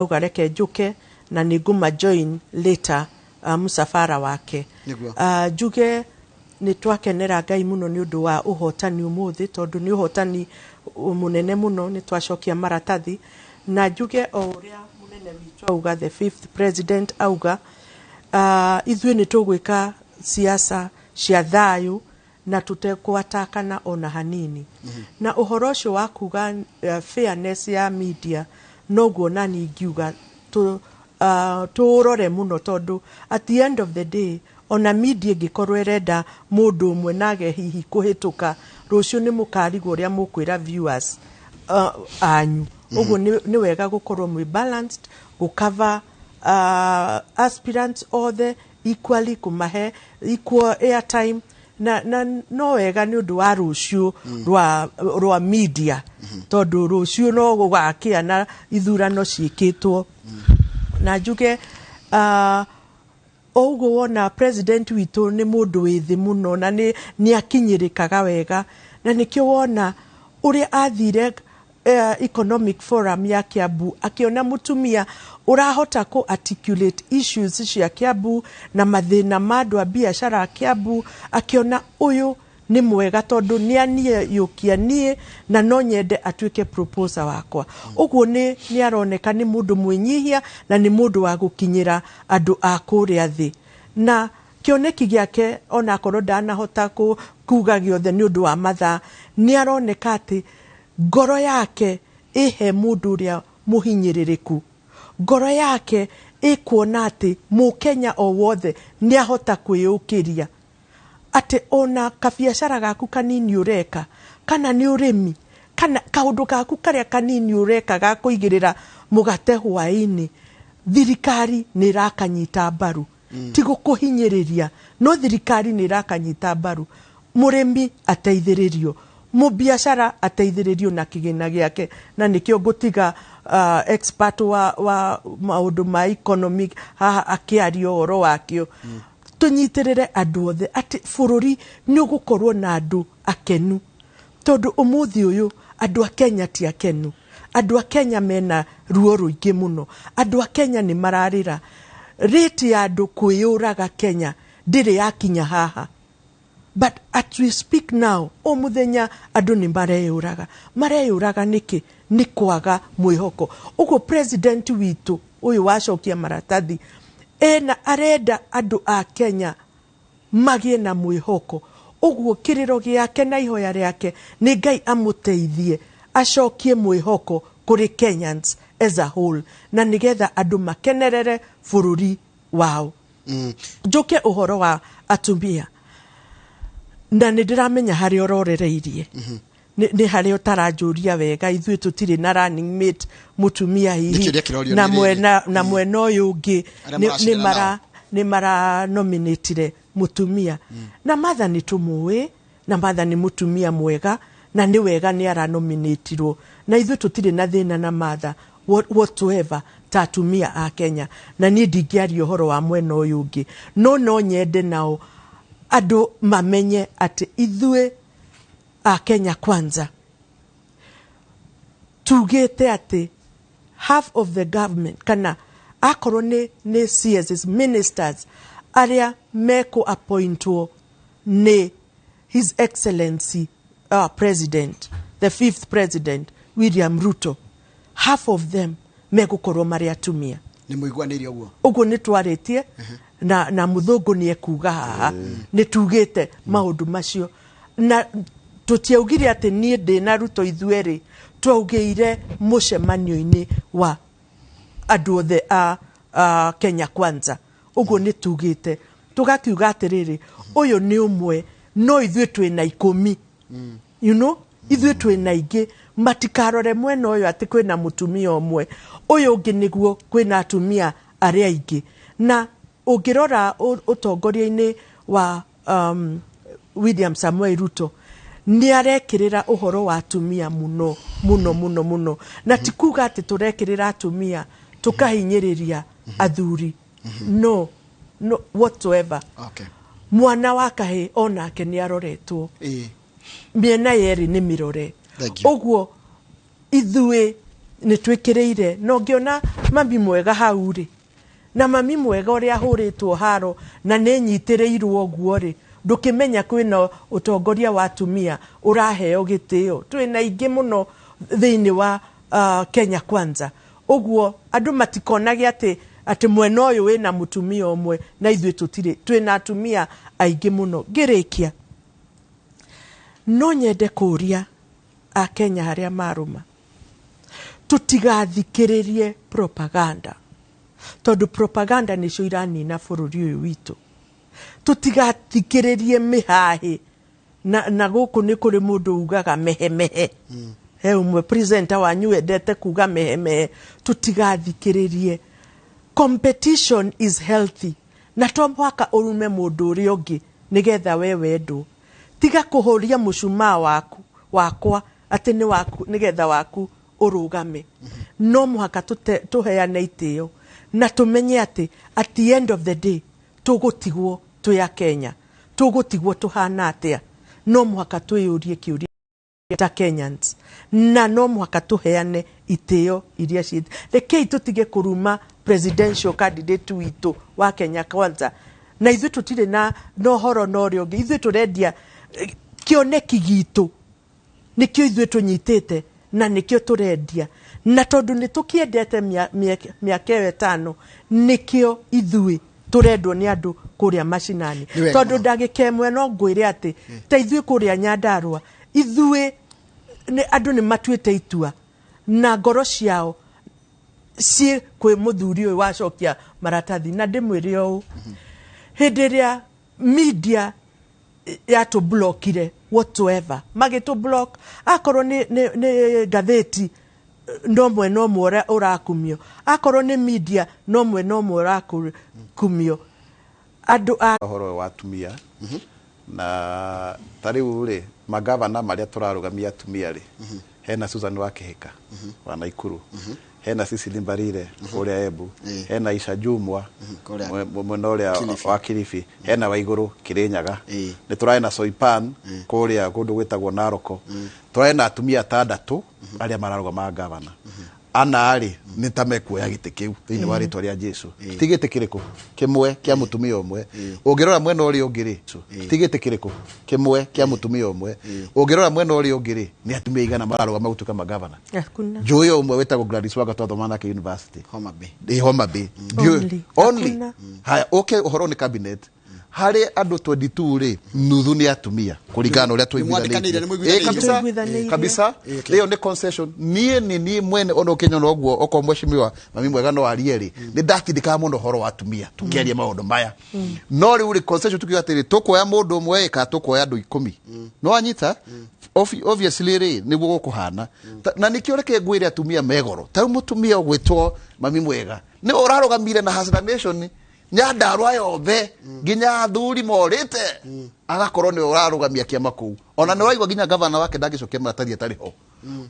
Auga reke njũke na nĩ ngũma join later mũcabara wake. Nĩguo. Njuge nĩ twakenera Ngai mũno nĩ ũndũ wa ũhotani ũmũthĩ, tondũ nĩ ũhotani mũnene mũno. Nĩ twacokia maratathi, na njuge o ũrĩa mũnene witũ auga, the fifth president auga, ithuĩ nĩ tũgwĩka siasa cia thayũ na tũtekwatakana ona hanini. Na ũhoro ũcio wa kuga fairness ya media, noguo nani ingiuga tũũrore mũno, tondũ at the end of the day, ona media ĩngĩkorwo ĩrenda mũndũ ũmwe nage hihi kũhĩtũka, rũciũ nĩ mũkarigwo ũrĩa mũkwĩra viewers anyu. Ũguo nĩ wega gũkorwo mwĩ balanced, gũcover aspirants othe equally, kũmahe equal airtime, na no wega nĩ ũndũ wa rũciũ rwa media, tondũ rũciũ no gũgakĩa na ithurano ciĩkĩtwo. Na njuge o ũguo wona president witũ nĩ mũndũ wĩ thĩ mũno na nĩ akinyĩrĩkaga wega, na nĩkĩo wona ũrĩa athire economic forum ya Kiambu, akĩona mũtumia ũrahota kũ articulate issues cia Kiambu na mathĩna ma andũ a biacara a Kiambu, akĩona ũyũ nĩ mwega tondũ nĩ aniĩyũkia niĩ na no nyende atuĩke proposer wakwa. Ũguo nĩ aroneka nĩ mũndũ mwĩnyihia na nĩ mũndũ wa gũkinyĩra andũ a kũrĩa thĩ, na kĩoneki gĩake, onakorwo ndanahota kuga gĩothe nĩ ũndũ wa mathaa, nĩ aroneka atĩ ngoro yake ĩhe mũndũ ũrĩa mũhinyĩrĩrĩku, ngoro yake ĩkuona atĩ mũkenya o wothe nĩ ahota kwĩyũkĩria, atĩ ona kabiacara gaku kanini ũreka, kana nĩ ũrĩmi, kana kaũndũ gaku karĩa kanini ũreka ga kũigĩrĩra mũgate hwaĩ-inĩ, thirikari nĩ ĩrakanyita mbaru. Ti gũkũhinyĩrĩria, no thirikari nĩ ĩrakanyita mbaru. Mũrĩmi ateithĩrĩrio, mũbiacara ateithĩrĩrio na kĩgĩna gĩake. Na nĩkĩo ngũtiga expert wa maũndũ ma economic haha akĩaria ũhoro wakĩo. Tũnyitĩrĩre andũ othe atĩ bũrũri nĩ ũgũkorwo na andũ akenu, tondũ ũmũthĩ ũyũ andũ a Kenya ti akenu. Andũ a Kenya mena ruo rũingĩ mũno. Andũ a Kenya nĩ mararĩra. Rate ya andũ kwĩyũraga Kenya ndĩrĩ yakinya haha, but as we speak now, o mũthenya andũ nĩ mareyũraga. Mareyũraga nĩkĩ? Nĩ kwaga mwĩhoko. Ũguo president witũ ũyũ wacokia maratathi ena arenda andũ a Kenya magĩe na mwĩhoko. Ũguo kĩrĩro gĩake na ihoya rĩake nĩ Ngai amũteithie acokie mwĩhoko kũrĩ Kenyans as a whole, na nĩgetha andũ makenerere bũrũri wao. Njũke ũhoro wa atumia, na nĩ ndĩramenya harĩa ũrorereirie nĩ harĩa ũtaranjũria wega. Ithuĩ tũtirĩ na running mate mũtumia hihi. Nĩ kĩũria kĩrorio na nĩ rĩrĩ. Mwena na mwena ũyũ ũngĩ Arĩa nĩ maracindana mara nĩ maranominatire mũtumia, na Martha nĩ tũmũĩ, na Martha nĩ mũtumia mwega na nĩ wega nĩ aranominatirwo, na ithuĩ tũtirĩ na thĩna na Martha whatsoever ta atumia a Kenya. Na niĩ ndingĩaria ũhoro wa mwena ũyũ ũngĩ, no nyende nao andũ mamenye atĩ ithuĩ a Kenya Kwanza tugĩte atĩ half of the government, kana akorwo nĩ CSs, ministers arĩa mekũ appointwo nĩ His Excellency our president, the fifth president William Ruto, half of them megũkorwo marĩ atumia. Nĩ mũiguanĩire ũguo? Ũguo nĩ twarĩtie na mũthũngũ nĩ ekuga haha nĩ tugĩte maũndũ macio, na tũtiaugire atĩ niĩ ndĩ na Ruto. Ithuerĩ twaugĩire mũcemanio-inĩ wa andũ othe a Kenya Kwanza. Ũguo nĩ tugĩte, tũgakiuga atĩrĩrĩ, ũyũ nĩ ũmwe, no ithuĩ twĩna 10, ithuĩ twĩna aingĩ. Matikarore mwena ũyũ atĩ kwĩna mũtumia ũmwe, ũyũ ũngĩ nĩguo kwĩna atumia arĩa aingĩ. Na ũngĩrora ũtongoria-inĩ wa William Samoei Ruto, nĩ arekĩrĩra ũhoro wa atumia mũno mũno mũno mũno, na ti kuga atĩ tũrekĩrĩra atumia tũkahinyĩrĩria athuri, no whatsoever. Mwana wa kahĩ onake nĩ aroretwo. Mĩena yerĩ nĩ mĩrore. Thank you. Ũguo ithuĩ Nĩ twĩkĩrĩire na ũngĩona mami mwega hau rĩ, na mami mwega ũrĩa ahũrĩtwo haro na nĩ nyitĩrĩirwo ũguo rĩ, ndũkĩmenya kwĩna ũtongoria wa atumia ũraheo gĩtĩo. Twĩna aingĩ mũno thĩinĩ wa Kenya Kwanza. Ũguo andũ matikonage atĩ mwena ũyũ wĩna mũtumia ũmwe na ithuĩ tũtirĩ, twĩna atumia aingĩ mũno. Ngĩrĩkia, no nyende kũria Akenya harĩa marũma, tũtigathikĩrĩrie propaganda, tondũ propaganda nĩcio iranina bũrũri ũyũ witũ. Tũtigathikĩrĩrie mĩhahĩ na gũkũ nĩ kũrĩ mũndũ ugaga mehemehe. He ũmwe presenter wanyu wendete kuga mehemehe. Tũtigathikĩrĩrie. Competition is healthy, na to mũhaka ũrume mũndũ ũrĩa ũngĩ nĩgetha we wendwo. Tiga kũhũria mũcumaa waku wakwa atĩ nĩ waku nĩgetha waku ũrũgame. No mũhaka tũheane itĩo na tũmenye atĩ at the end of the day tũgũtigwo twĩ a Kenya, tũgũtigwo tũhana atĩa. No mũhaka twĩyũrie kĩũria ta Kenyans, na no mũhaka tũheane itĩo iria ciĩ. Rekei tũtige kũruma presidential candidate witũ wa Kenya Kwanza, na ithuĩ tũtirĩ na ũhoro na ũrĩa ũngĩ. Ithuĩ tũrendia kĩoneki gitũ, nĩkĩo ithuĩ tũnyitĩte na nĩkĩo tũrendia, na tondũ nĩ tũkĩendete mĩaka ĩyo 5, nĩkĩo ithuĩ tũrendwo nĩ andũ kũrĩa macinani. Nĩ wega Tondũ mũno. ndagĩka ĩmwe no ngwĩre atĩ ta ithuĩ kũrĩa Nyandarũa, ithuĩ andũ nĩ matuĩte itua na ngoro ciao ciĩ kwĩ mũthuri ũyũ wacokia maratathi. Na ndĩmwĩre ũũ, hĩndĩ ĩrĩa media yatũblokire whatsoever, magĩtũblock, akorwo nĩ ngathĩti no mwena ũmwe ũrĩa ũrakumio, akorwo nĩ media no mwena ũmwe ũrakumio, andũ a ũhoro ũyũ wa atumia na ta rĩu rĩ, magavana marĩa tũrarũgamia atumia rĩ, hena Susan wa Kĩhĩka wa Naikuru, hena Cecily Mbarire kũrĩa Embu, hena Isha Jumwa kũrĩa mwena ũrĩa Kilifi. wa Kilifi, hena Waigũrũ Kĩrĩnyaga, nĩ tũrarĩ na Soipan kũrĩa kũndũ gwĩtagwo Naroko. Tũrarĩ na atumia atandatũ arĩa mararũgama gavana. Ana rĩ, nĩ ta mekuoya gĩtĩ kĩu thĩinĩ wa rĩtwa rĩa Jesu. Ti gĩtĩ kĩrĩkũ kĩmwe kĩa mũtumia ũmwe. Ũngĩrora mwena ũrĩa ũngĩ rĩ, ti gĩtĩ kĩrĩkũ kĩmwe kĩa mũtumia ũmwe. Ũngĩrora mwena ũrĩa ũngĩ rĩ, nĩ atumia igana mararũgama gũtuĩka magavana. Hakuna. Njũĩ ũmwe wĩtagwo Gladys Wanga twathoma nake university. Homa Bay. Ĩ Homa Bay. Ndiũĩ. Only. Only. Hakuna. Haya, ũke ũhoro nĩ cabinet. Harĩ andũ 22 rĩ, nuthu nĩ atumia kũringana na ũrĩa Nĩ mwandĩkanĩire, nĩ tũiguithanĩtie. mũiguithanĩirie. Ĩ, kabisa, Tũiguithanĩirie. kabisa. Ĩyo nĩ concession. Niĩ nĩ niĩ mwene ona ũkĩnyona ũguo, okorwo mheshimiwa mami mwega no arie rĩ, nĩ ndatindĩkaga mũno ũhoro wa atumia tũkĩaria maũndũ maya. No rĩu rĩ, concession tukiuga atĩrĩ, tũkuoya mũndũ ũmwe ĩ, kana tũkuoya andũ 10. No anyita? Obviously rĩ, nĩguo gũkũhana. Na nĩkĩo reke ngwĩre atumia megoro. Ta rĩu mũtumia ũgwĩtwo mami mwega nĩ ũrarũgamire na Hustler Nation Nyandarũa yothe nginya athuri morĩte, agakorwo nĩ ũrarũgamia kĩama kũu. Ona nĩ ũraigua nginya gavana wake ndangĩcokia maratathi atarĩ ho.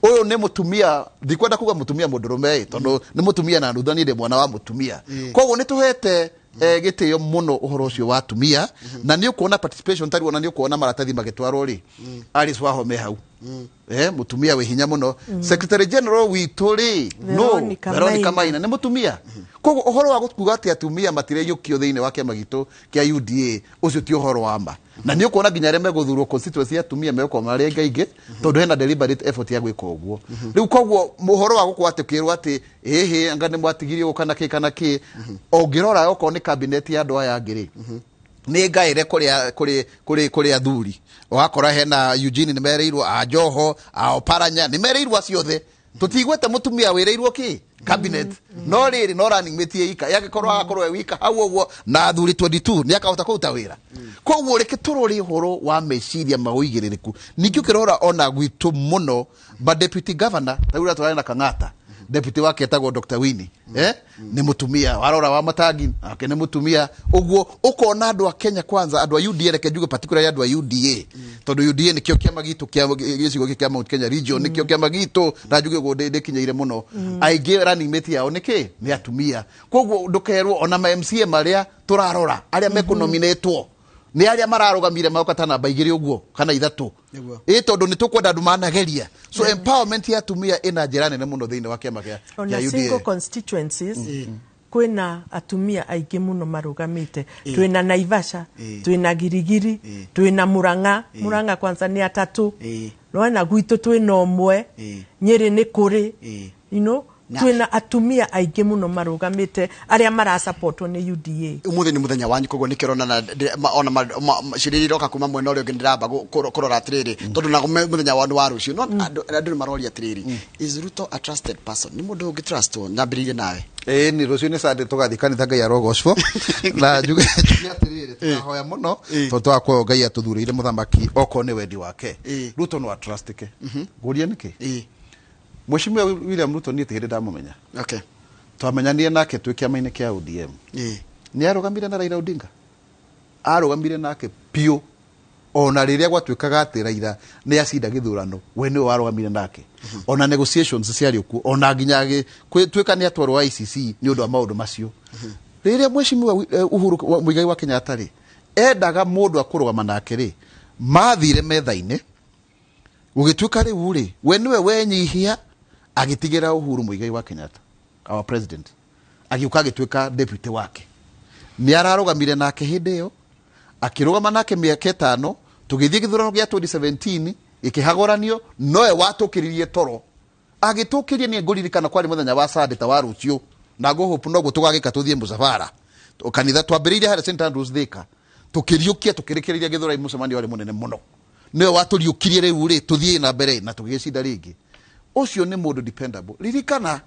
Ũyũ nĩ mũtumia, ndikwenda kuga mũtumia mũndũrũme ĩ, tondũ nĩ mũtumia na nuthu, niĩ ndĩ mwana wa mũtumia. Koguo nĩ tũhete gĩtĩo mũno ũhoro ũcio wa atumia, na nĩ ũkuona participation tarĩu, ona nĩ ũkuona maratathi magĩtwarwo rĩ, Alice Wahome hau, mũtumia wĩ hinya mũno. Secretary General witũ rĩ, no Veronica Veronica Maina. Maina nĩ mũtumia. Koguo ũhoro wa kuga atĩ atumia matireyũkio thĩinĩ wa kĩama gitũ kĩa UDA, ũcio ti ũhoro wa ma. Na nĩ ũkuona nginya arĩa megũthurwo constituency ya atumia megũkorwo marĩ aingĩ, tondũ hena deliberate effort ya gwĩka ũguo. Rĩu koguo ũhoro wa gũkorwo atĩ ũkĩrwo atĩ ĩhĩ anga nĩ mwatigirio kana kĩ kana kĩ, ũngĩrora okorwo nĩ cabinet ya andũ aya angĩ rĩ, nĩ ngaĩre kũrĩ athuri. Ũgakora hena Eugene nĩ mereirwo, a Joho, a Oparanya nĩ mereirwo, acio othe tũtigwete mũtumia wĩrĩirwo kĩ cabinet. No rĩrĩ, no running mate ika yangĩkorwo agakorwo e wika hau ũguo na athuri 22, nĩ akahota kũruta wĩra. Koguo reke tũrore ũhoro wa meciria ma ũigĩrĩrĩku. Ningĩ ũkĩrora ona gwitũ mũno ba deputy governor, ta rĩu tũrarĩ na Kang'ata, deputy wake etagwo Dr. Winnie, nĩ mũtumia. Warora wa Matangi nake nĩ mũtumia. Ũguo ũkona andũ a Kenya Kwanza, andũ a UDA, reke njuge particularly andũ a UDA, tondũ UDA nĩkĩo kĩama gitũ kĩa gĩcigo gĩkĩ kĩa Mount Kenya region, nĩkĩo kĩama gitũ na njuge ũguo ndĩkinyĩire mũno. Aingĩ running mate yao nĩkĩ nĩ atumia. Koguo ndũkerwo ona ma MCA marĩa tũrarora arĩa mekũnominatwo Nĩ arĩa mararũgamire magoka ta namba 2 ũguo kana 3. Ĩ tondũ nĩ tũkwenda andũ manageria. So empowerment ya atumia ĩna njĩra nene mũno thĩinĩ wa kĩama kĩa Ona UDA. Single constituencies kwĩna atumia aingĩ mũno marũgamĩte. Twĩna Naivasha, twĩna Girigiri, twĩna Murang'a. Murang'a kwanza nĩ 3. Nĩwona gwitũ twĩna 1, Nyĩrĩ nĩ kũrĩ. You know, twĩna atumia aingĩ mũno marũgamĩte arĩa marasupportwo nĩ UDA. Umuthi nĩ mũthenya wanyu koguo nĩkĩo ũrona na ona ciũria iria iroka kuma mwena ũrĩa ũngĩ ndĩramba kũrora atĩrĩrĩ, tondũ na mũthenya wanyu wa rũciũ no andũ nĩ maroria atĩrĩrĩ, is Ruto a trusted person? Nĩ mũndũ ũngĩ trustwo? Nyambĩrĩirie nawe. Ni rũciũ nĩ Sunday tũgathiĩ kanitha Ngai arogocwo. Na njuge atĩrĩrĩ, tũkahoya mũno tondũ twakorwo Ngai atũthurĩire mũthamaki okorwo nĩ wendi wake. Ruto no atrustike. Ngũrie nĩkĩ? Mheshimiwa William Ruto niĩ ti hĩndĩ ndamũmenya. Twamenyanire nake twĩ kĩama-inĩ kĩa ODM. Nĩ arũgamire na Raila Odinga. Arũgamire nake piũ. Ona rĩrĩa gwatuĩkaga atĩ Raila nĩ acinda gĩthurano, we nĩwe warũgamire nake. Ona negotiations ciarĩ kuo, ona nginya tuĩka nĩ atwarwo ICC nĩ ũndũ wa maũndũ macio. Rĩrĩa Mheshimiwa Uhuru Muigai wa Kenyatta rĩ, endaga mũndũ akũrũgama nake rĩ, mathire metha-inĩ, gũgĩtuĩka rĩu rĩ, we nĩwe wenyihia agĩtigĩra Uhuru Muigai wa Kenyatta, our president, agĩũka agĩtuĩka deputy wake. Nĩ ararũgamire nake hĩndĩ ĩyo, akĩrũgama nake mĩaka 5, tũgĩthiĩ gĩthurano gĩa 2017 gĩkĩhagũranio, nowe watũkĩririe toro. Agĩtũkĩria niĩ ngũririkana kwarĩ mũthenya wa Sunday ta wa rũciũ, na ngũhope noguo tũgagĩka tũthiĩ mũcabara. Kanitha twambĩrĩirie harĩa St Andrews Thika, tũkĩriũkia tũkĩrĩkĩrĩria gĩthurano, mũcemanio warĩ mũnene mũno. Nĩwe watũriũkirie rĩu rĩ, tũthiĩ na mbere na tũgĩgĩcinda rĩngĩ. Ũcio nĩ mũndũ dependable. Ririkana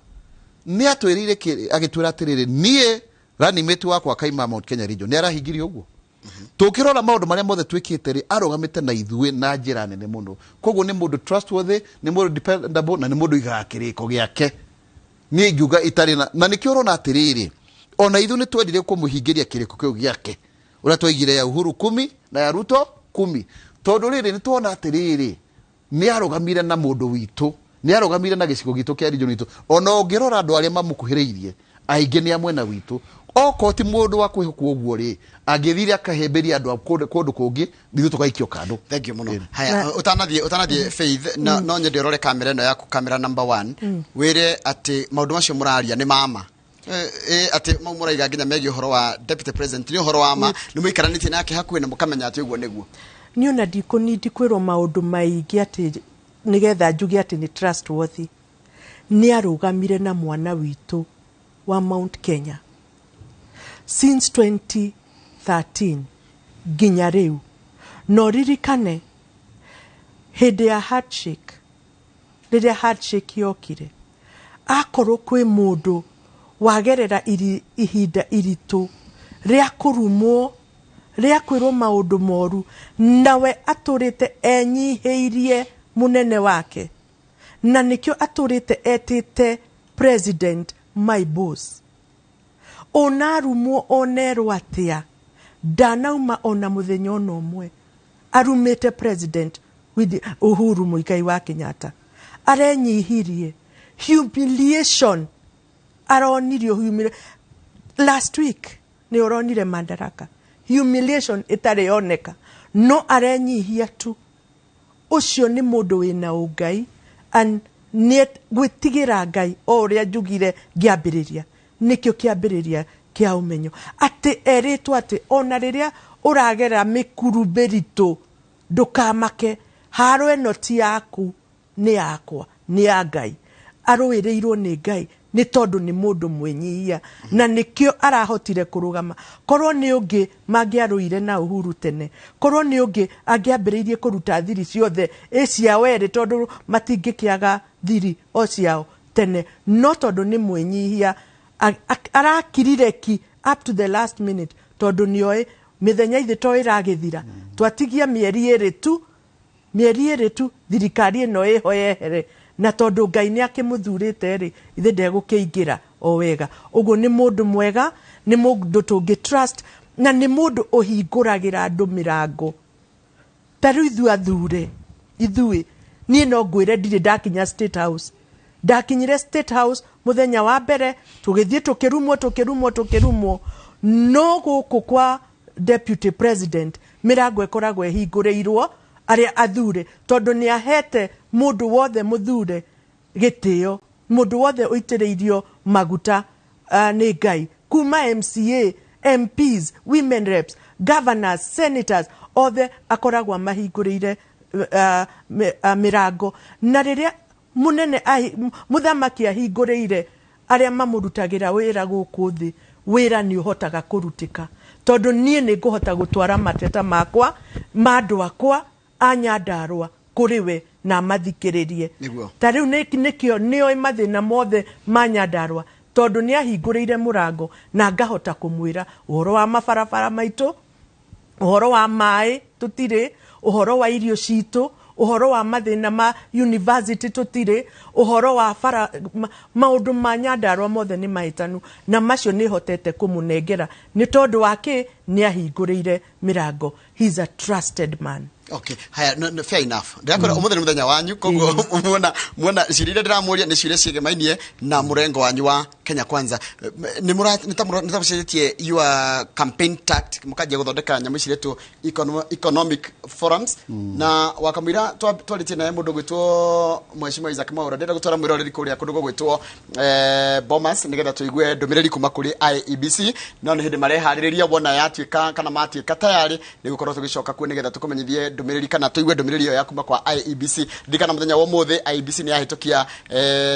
nĩ atwĩrĩire agĩtwĩra atĩrĩrĩ, niĩ running mate wakwa kaima Mount Kenya region nĩ arahingirie ũguo. Tũkĩrora maũndũ marĩa mothe twĩkĩte rĩ, arũgamĩte na ithuĩ na njĩra nene mũno. Koguo nĩ mũndũ trustworthy, nĩ mũndũ dependable na nĩ mũndũ ũigaga kĩrĩko gĩake. Niĩ ingiuga itarĩ na nĩkĩo ũrona atĩrĩrĩ, ona ithuĩ nĩ twendire kũmũhingĩria kĩrĩko kĩu gĩake. Ũrĩa twaigire ya Uhuru 10 na ya Ruto 10. Tondũ rĩrĩ nĩ tuona atĩrĩrĩ, nĩ arũgamire na mũndũ witũ, nĩ arũgamire na gĩcigo gitũ kĩa region witũ. Ona ũngĩrora andũ arĩa mamũkuhĩrĩirie, aingĩ nĩ a mwena witũ. Okorwo ti mũndũ wa kwĩhokwo ũguo rĩ, angĩthire akahĩmbĩria andũ a kũndũ kũngĩ, ithuĩ tũgaikio kando. Thank you mũno. Haya, ũtanathiĩ Faith, no nyende ũrore kamera ĩno yaku, kamera number 1, wĩre atĩ maũndũ macio mũraria nĩ mama. Atĩ mau mũraiga nginya megiĩ ũhoro wa deputy president nĩ ũhoro wa ma, nĩ mũikaranĩtie nake hakuhĩ na mũkamenya atĩ ũguo nĩguo. Niĩ ona ndikwĩrwo maũndũ maingĩ atĩ nĩgetha njuge atĩ nĩ trustworthy. Nĩ arũgamire na mwana witũ wa Mount Kenya since 2013 nginya rĩu. No ririkane hĩndĩ ya handshake, rĩrĩa handshake yokire, akorwo kwĩ mũndũ wagerera ihinda iritũ rĩa kũrumwo, rĩa kwĩrwo maũndũ moru, nawe atũrĩte enyihĩirie mũnene wake, na nĩkĩo atũrĩte etĩte president my boss. Ona arumwo onerwo atĩa, ndanauma ona mũthenya ona ũmwe arumĩte president with Uhuru Muigai wa Kenyatta. Arenyihirie humiliation, aronirio last week nĩ ũronire Madaraka, humiliation ĩtarĩ yoneka, no arenyihia tu. Ũcio nĩ mũndũ wĩna ũngai and nĩ gwĩtigĩra Ngai o ũrĩa njugire ngĩambĩrĩria, nĩkĩo kĩambĩrĩria kĩa ũmenyo, atĩ erĩtwo atĩ ona rĩrĩa ũragera mĩkuru mĩritũ ndũkamake, haro ĩno ti yaku, nĩ yakwa, nĩ ya Ngai. Arũĩrĩirwo nĩ Ngai nĩ tondũ nĩ mũndũ mwĩnyihia, na nĩkĩo arahotire kũrũgama. Korwo nĩ ũngĩ mangĩarũire na Uhuru tene, korwo nĩ ũngĩ angĩambĩrĩirie kũruta thiri ciothe ĩ ciao erĩ, tondũ matingĩkĩaga thiri o ciao tene, no tondũ nĩ mwĩnyihia arakirire ki up to the last minute, tondũ nĩoĩ mĩthenya ithe to ĩragĩthira, twatigia mĩeri ĩrĩ tu, mĩeri ĩrĩ tu thirikari ĩno ĩho yehere, na tondũ Ngai nĩ akĩmũthurĩte rĩ, ithe ndegũkĩingĩra o wega. Ũguo nĩ mũndũ mwega, nĩ mũndũ tũngĩ trust, na nĩ mũndũ ũhingũragĩra andũ mĩrango. Ta rĩu ithuĩ athure, ithuĩ niĩ no ngwĩre ndirĩ ndakinya State House. Ndakinyire State House mũthenya wa mbere, tũgĩthiĩ tũkĩrumwo, tũkĩrumwo, tũkĩrumwo, no gũkũ kwa deputy president Mĩrango ĩkoragwo ĩhingũrĩirwo arĩa athure, tondũ nĩ ahete mũndũ wothe mũthure gĩtĩo, mũndũ wothe ũitĩrĩirio maguta nĩ Ngai, kuma MCA, MPs, women reps, governors, senators, othe akoragwo amahingũrĩire mĩrango. Na rĩrĩa mũnene mũthamaki ahingũrĩire arĩa mamũrutagĩra wĩra gũkũ thĩ, wĩra nĩ ũhotaga kũrutĩka, tondũ niĩ nĩ ngũhota gũtwara mateta makwa ma andũ akwa a Nyandarũa kũrĩ we na mathikĩrĩrie. Nĩguo. Ta rĩu nĩkĩo nĩoĩ mathĩna mothe ma Nyandarũa, tondũ nĩ ahingũrĩire mũrango na ngahota kũmwĩra ũhoro wa mabarabara maitũ, ũhoro wa maĩ tũtirĩ, ũhoro wa irio citũ, ũhoro wa mathĩna ma university tũtirĩ, ũhoro wa bara, maũndũ ma Nyandarũa mothe nĩ mahĩtanu, na macio nĩ hotete kũmũnengera nĩ tondũ wa kĩ? Nĩ ahingũrĩire mĩrango. He is a trusted man. Okay, haya, no, no, fair enough. Ndĩrakwĩra ũmũthĩ nĩ mũthenya wanyu, koguo muona ciũria iria ndĩramũria nĩ ciũria ciĩgemainie na mũrengo wanyu wa Kenya Kwanza. Nĩ mũra nĩ ta mũcenjetie your campaign tactic, mũkanjia gũthondeka nyamũ ici iretwo economic forums, na wakamũira twarĩtie naye mũndũ gwĩtwo Mheshimiwa Isaac Mwaura. Ndĩrenda gũtwara mwĩroreri kũrĩa kũndũ gũgwĩtwo Bomas nĩgetha tũigue ndũmĩrĩri kuma kũrĩ IEBC, no nĩ hĩndĩ mareharĩrĩria. Wona yatuĩka kana matuĩka tayarĩ, nĩ gũkorwo tũgĩcoka kuo nĩgetha tũkũmenyithie ndũmĩrĩri kana tũigue ndũmĩrĩri ĩyo ya kuma kwa IEBC. Ririkana mũthenya wa ũmũthĩ IEBC nĩ yahĩtũkia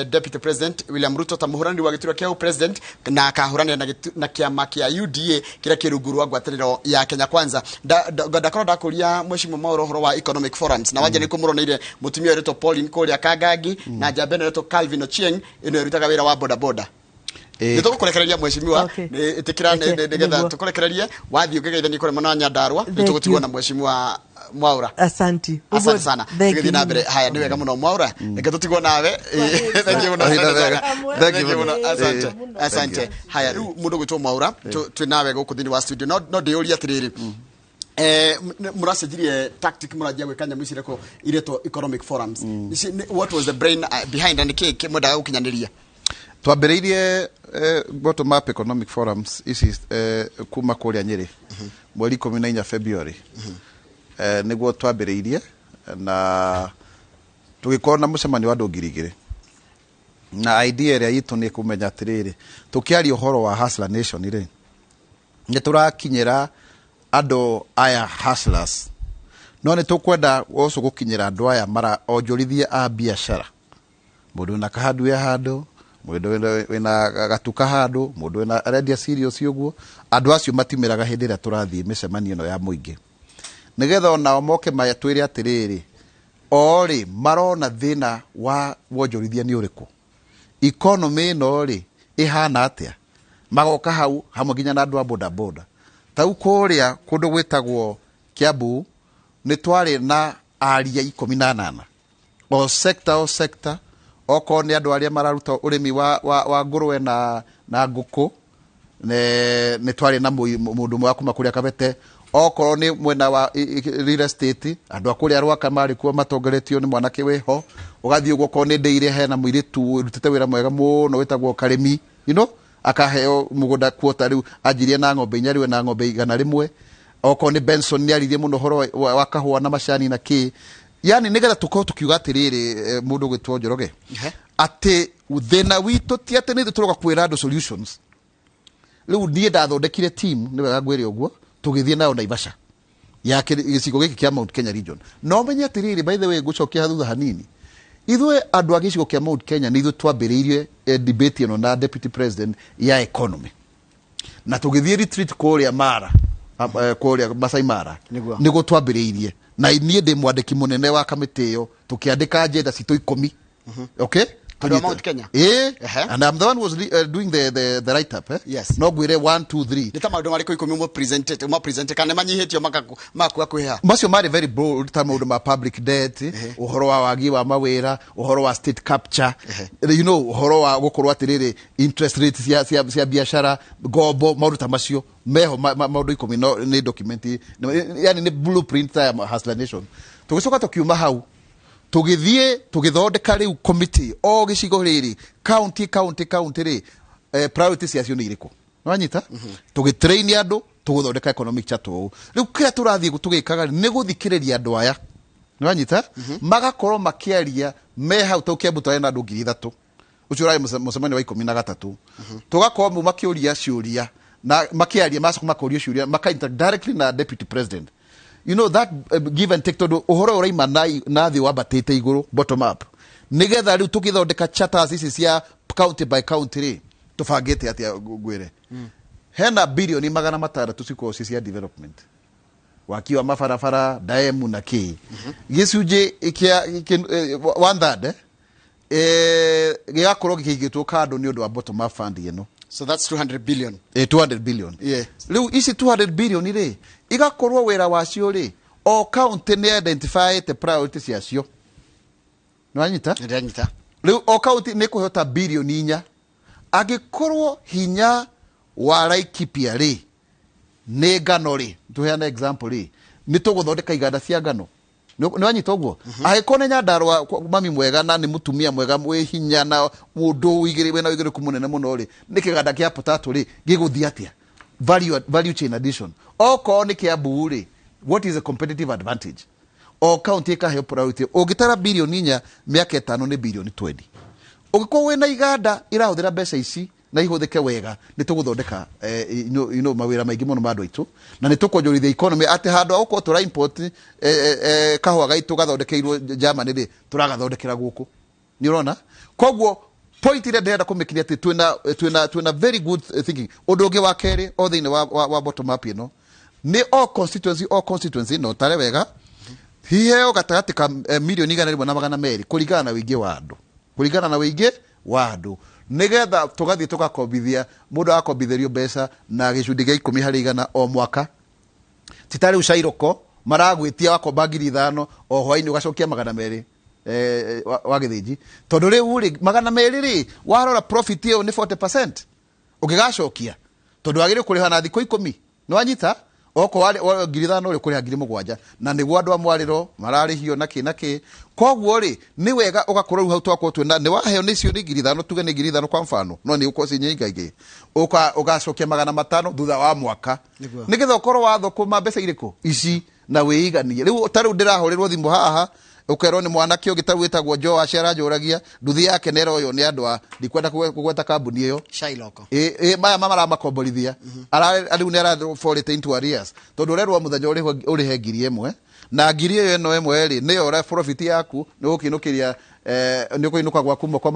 Deputy President William Ruto ta mũhũranĩri wa gĩturwa kĩa president, na akahũranĩra na kĩama kĩa UDA kĩrĩa kĩ rungu rwa ngwatanĩro ya Kenya Kwanza. Ndakorwo ndakũria Mheshimiwa Mwaura ũhoro wa economic forums, na wanja nĩ kũmũroneire mũtumia ũretwo Pauline kũrĩa Kangangi, na njamba ĩno ĩretwo Calvin Ochieng, ĩno ĩrutaga wĩra wa boda boda. Nĩ tũgũkũrekereria, mheshimiwa. Ĩtĩkĩra nĩgetha tũkũrekererie wathiĩ ũngĩgeithania kũrĩa mwena wa Nyandarũa. Nĩ tũgũtigwo na Mheshimiwa Mwaura. Asanti. Asante sana, tũgĩthiĩ na mbere. Haya, nĩ wega mũno, Mwaura, reke tũtigwo nawe. Thank you mũno. Thank you mũno, asante, asante. Haya, rĩu mũndũ gwĩtwo Mwaura, twĩ nawe gũkũ thĩinĩ wa studio, no ndĩyũrie atĩrĩrĩ, mũracenjirie tactic, mũranjia gwĩka nyamũ ici iretwo economic forums. What was the brain behind, na nĩkĩ mwendaga gũkinyanĩria? Twambĩrĩirie bottom up economic forums ici kuma kũrĩa Nyĩrĩ mweri 14 February, nĩguo twambĩrĩirie, na tũgĩkorwo na mũcemanio wa andũ 2000. Na idea ĩrĩa itũ nĩ kũmenya atĩrĩrĩ, tũkĩaria ũhoro wa Hustler Nation rĩ, nĩ tũrakinyĩra andũ aya hustlers, no nĩ tũkwenda also gũkinyĩra andũ aya mara onjorithie a biacara, mũndũ wĩna kahandware handũ, mũndũ wĩna gatuka handũ, mũndũ wĩna arendia cereals ũguo. Andũ acio matimĩraga hĩndĩ ĩrĩa tũrathiĩ mĩcemanio ĩno ya mũingĩ, nĩgetha onao moke matwĩre atĩrĩrĩ, o rĩ marona thĩna wa wonjorithia nĩ ũrĩkũ, economy ĩno rĩ ĩhana atĩa. Magoka hau hamwe nginya na andũ a boda boda. Tau kũrĩa kũndũ gwĩtagwo Kiambu nĩ twarĩ na aria 18, o sector o sector, okorwo nĩ andũ arĩa mararuta ũrĩmi wa ngũrwe na ngũkũ, nĩ twarĩ na mũndũ ũmwe wa kuma kũrĩa Kabete. Okorwo nĩ mwena wa real estate, andũ a kũrĩa Rwaka marĩ kuo matongoretio nĩ mwanake wĩho. Ũgathiĩ ũguo, okorwo nĩ ndĩire, hena mũirĩtu ũrutĩte wĩra mwega mũno wĩtagwo Karĩmi, akaheo mũgũnda kuota, rĩu anjirie na ng'ombe 4, rĩu na ng'ombe 100. Okorwo nĩ Benson, nĩ aririe mũno ũhoro wa kahũa na macani na kĩ, yani nĩgetha tũkorwo tũkiuga atĩrĩrĩ, mũndũ gwĩtwo Njoroge, atĩ thĩna witũ ti atĩ nĩ ithuĩ tũroka kwĩra andũ solutions. Rĩu niĩ ndathondekire team, nĩ wega ngwĩre ũguo, tũgĩthiĩ nayo Naivasha ya gĩcigo gĩkĩ kĩa Mount Kenya region. No menye atĩrĩrĩ, by the way, ngũcokia thutha hanini, ithuĩ andũ a gĩcigo kĩa Mount Kenya nĩ ithuĩ twambĩrĩirie debate ĩno na Deputy President ya economy, na tũgĩthiĩ retreat kũrĩa Mara, kũrĩa Masai Mara. Nĩguo twambĩrĩirie, na niĩ ndĩ mwandĩki mũnene wa kamĩtĩ ĩyo, tũkĩandĩka agenda citũ 10, okay? Andũ a Mount Kenya? Eh. And I'm the one who was doing the write up, eh? Yes. No ngwĩre 1 2 3. Nĩ ta maũndũ marĩkũ 10 mũpresented kana nĩ manyihĩtio makua kwĩha? Macio marĩ very broad, ta maũndũ ma public debt, ũhoro wa wagi wa mawĩra, ũhoro wa state capture, ũhoro wa gũkorwo atĩrĩrĩ interest rate cia biacara, ngombo, maũndũ ta macio meho, maũndũ 10. No nĩ document, yani nĩ blueprint ta ya Hustler Nation. Tũgĩcoka tũkiuma hau, tũgĩthiĩ tũgĩthondeka rĩu committee o gĩcigo rĩrĩ, county county county rĩ, priority ciacio nĩ irĩkũ, nĩwanyita? Tũgĩtrain andũ. Tũgũthondeka economic charter ũũ. Rĩu kĩrĩa tũrathiĩ tũgĩkaga nĩ gũthikĩrĩria andũ aya, nĩwanyita, magakorwo makĩaria me hau. Tau Kiambu twarĩ na andũ 3,000. Ũcio ũrarĩ mũcemanio wa 13. Tũgakorwo mu makĩũria ciũria na makĩaria, macoka makorio ciũria, maka interact directly na deputy president, you know that give and take, tondũ ũhoro ũraima na thĩ wambatĩte igũrũ, bottom up, nĩgetha rĩu tũgĩthondeka charters ici cia county by county rĩ, tũbangĩte atĩa? Ngwĩre, hena 600 bilioni cikorwo ci cia development, waki wa mabarabara, daemu na kĩ. Gĩcunjĩ kĩa one third gĩgakorwo gĩkĩigĩtwo kando nĩ ũndũ wa bottom up fund ĩno. So that's 200 billion. 200 billion. Rĩu ici 200 billion rĩ, igakorwo wĩra wacio rĩ, o county nĩ identifyĩte priority ciacio, nĩwanyita? Ndĩranyita. Rĩu o county nĩ kũheo ta 4 bilioni. Angĩkorwo hinya wa Laikipia rĩ nĩ ngano rĩ, tũheane example rĩ, nĩ tũgũthondeka iganda cia ngano. Nĩ wanyita ũguo? Angĩkorwo nĩ Nyandarũa, mami mwega na nĩ mũtumia mwega mwĩ hinya na mũndũ wĩna ũigĩrĩrĩku mũnene mũno rĩ, nĩ kĩganda kĩa potato rĩ, gĩgũthiĩ atĩa, value chain addition. Okorwo nĩ Kiambu rĩ, what is a competitive advantage? O county ĩkaheo priority. Ũngĩtara 4 bilioni mĩaka 5 nĩ 20 bilioni. Ũngĩkorwo wĩna iganda irahũthĩra mbeca ici na ihũthĩke wega, nĩ tũgũthondeka mawĩra maingĩ mũno ma andũ aitũ, na nĩ tũkwonjorithia economy, atĩ handũ ha gũkorwo tũra import kahũa gaitũ gathondekeirwo Germany rĩ, tũragathondekera gũkũ. Nĩ ũrona? Koguo point ĩrĩa ndĩrenda kũmĩkinyia atĩ twĩna very good thinking. Ũndũ ũngĩ wa kerĩ, o thĩinĩ wa bottom up ĩno, nĩ o constituency, o constituency no tare wega, hiheo gatagatĩ ka 100,200 milioni kũringana na ũingĩ wa andũ, kũringana na ũingĩ wa andũ, nĩgetha tũgathiĩ tũgakombithia. Mũndũ agakombithĩrio mbeca na gĩcunjĩ gĩa 10% o mwaka. Ti ta rĩu cairoko maragwĩtia wakomba 5,000, o hwainĩ ũgacokia 200 wa gĩthĩnji, tondũ rĩu rĩ 200 rĩ, warora profit ĩyo nĩ 40% ũngĩgacokia, tondũ wagĩrĩirwo kũrĩha na thikũ 10. Nĩ wanyita? Okorwo warĩ 5,000 rĩ, ũkũrĩha 7,000, na nĩguo andũ a mwarĩro mararĩhio na kĩ na kĩ. Koguo rĩ, nĩ wega ũgakorwo rĩu hau twakorwo twĩna nĩ waheo nĩ icio nĩ 5,000, tuge nĩ 5,000 kwa mfano, no nĩ ũkorwo ciĩ nyingaingĩ, ũgacokia 500 thutha wa mwaka. Nĩgetha ũkorwo wathũkũma mbeca irĩkũ ici na wĩiganie. Rĩu ta rĩu ndĩrahũrĩrwo thimũ haha, ũkerwo nĩ mwanake ũngĩ ta wĩtagwo Joash, aranjũragia nduthi yake nĩ ĩroywo nĩ andũ a, ndikwenda kũgweta kambuni ĩyo. Shailoko. Ĩ maya maramakomborithia. Rĩu nĩ araforĩte into arrears, tondũ ũrerwo mũthenya ũrĩhe 1,000, na ngiri ĩyo ĩno ĩmwe rĩ, nĩyo ũrĩa profit yaku nĩ gũkĩinũkĩria, nĩ ũkũinũka gwaku moko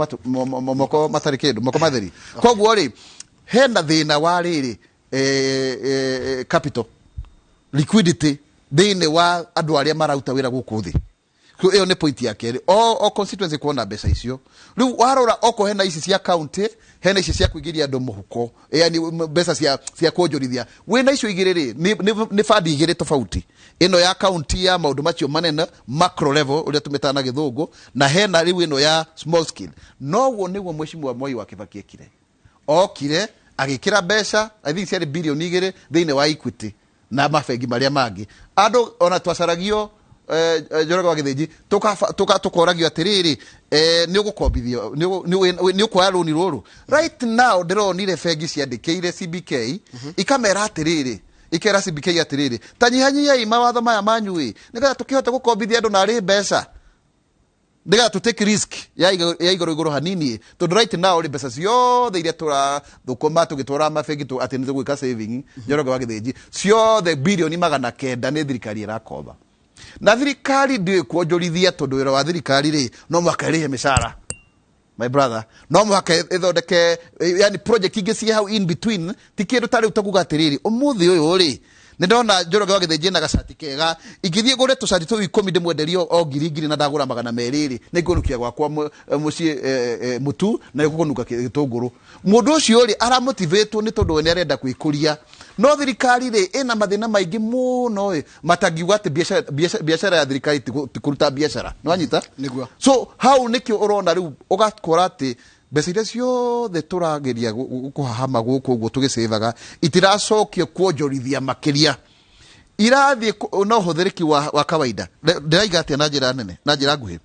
moko matarĩ kĩndũ, moko matheri. Koguo rĩ, hena thĩna wa rĩrĩ, capital liquidity thĩinĩ wa andũ arĩa mararuta wĩra gũkũ thĩ. So ĩyo nĩ point ya kerĩ, o constituency kuona mbeca icio. Rĩu warora, okorwo hena ici cia county, hena ici cia kũingĩria andũ mũhuko, yani mbeca cia kuonjorithia, wĩna icio igĩrĩ rĩ, nĩ bandi igĩrĩ tofauti. Ĩno ya county ya maũndũ macio manene, macro level ũrĩa tũmĩtaga na gĩthũngũ, na hena rĩu ĩno ya small scale. Noguo nĩguo Mheshimiwa Mwai wa Kibaki ekire. Okire agĩkĩra mbeca, I think ciarĩ 2 bilioni thĩinĩ wa Equity na mabengi marĩa mangĩ. Andũ ona twacaragio, Njoroge wa Gĩthĩnji, tũkoragio atĩrĩrĩ, nĩ ũgũkombithio, nĩ ũkuoya rũni rũrũ. Right now ndĩronire bengi ciandĩkĩire CBK, ikamera atĩrĩrĩ, ikera CBK atĩrĩrĩ, ta nyihanyihiai mawatho maya manyu ĩ, nĩgetha tũkĩhote gũkombithia andũ narĩ mbeca, nĩgetha tũ take risk ya igũrũ igũrũ hanini, tondũ right now rĩ, mbeca ciothe iria tũrathũkũma tũgĩtwara mabengi atĩ nĩ tũgwĩka saving, Njoroge wa Gĩthĩnji, ciothe 900 bilioni nĩ thirikari ĩrakomba, na thirikari ndĩũĩ kuonjorithia, tondũ wĩra wa thirikari rĩ, no mũhaka ĩrĩhe mĩcara, my brother, no mũhaka ĩthondeke yani project ingĩ ciĩ hau in between. Ti kĩndũ ta rĩu takuga atĩrĩrĩ, ũmũthĩ ũyũ rĩ, nĩ ndona Njoroge wa Gĩthĩnji na gacati kega, ingĩthiĩ ngũre tũcati tũu 10 ndĩmwenderie o ngiri ngiri, na ndagũra 200 rĩ, nĩ ngũnukia gwakwa mũciĩ mũtu na nĩ gũkũnunga gĩtũngũrũ. Mũndũ ũcio rĩ, aramotivatwo nĩ tondũ we nĩ arenda gwĩkũria, no thirikari rĩ, ĩna mathĩna maingĩ mũno ĩ, matangiuga atĩ biacara ya thirikari ti kũruta biacara. Nĩ wanyita? Nĩguo. So hau nĩkĩo ũrona rĩu ũgakora atĩ mbeca iria ciothe tũrageria kũhahama gũkũ ũguo tũgĩcĩvaga itiracokio kuonjorithia makĩria, irathiĩ na ũhũthĩrĩki wa kawaida. Ndĩraiga atĩa na njĩra nene, na njĩra nguhĩ?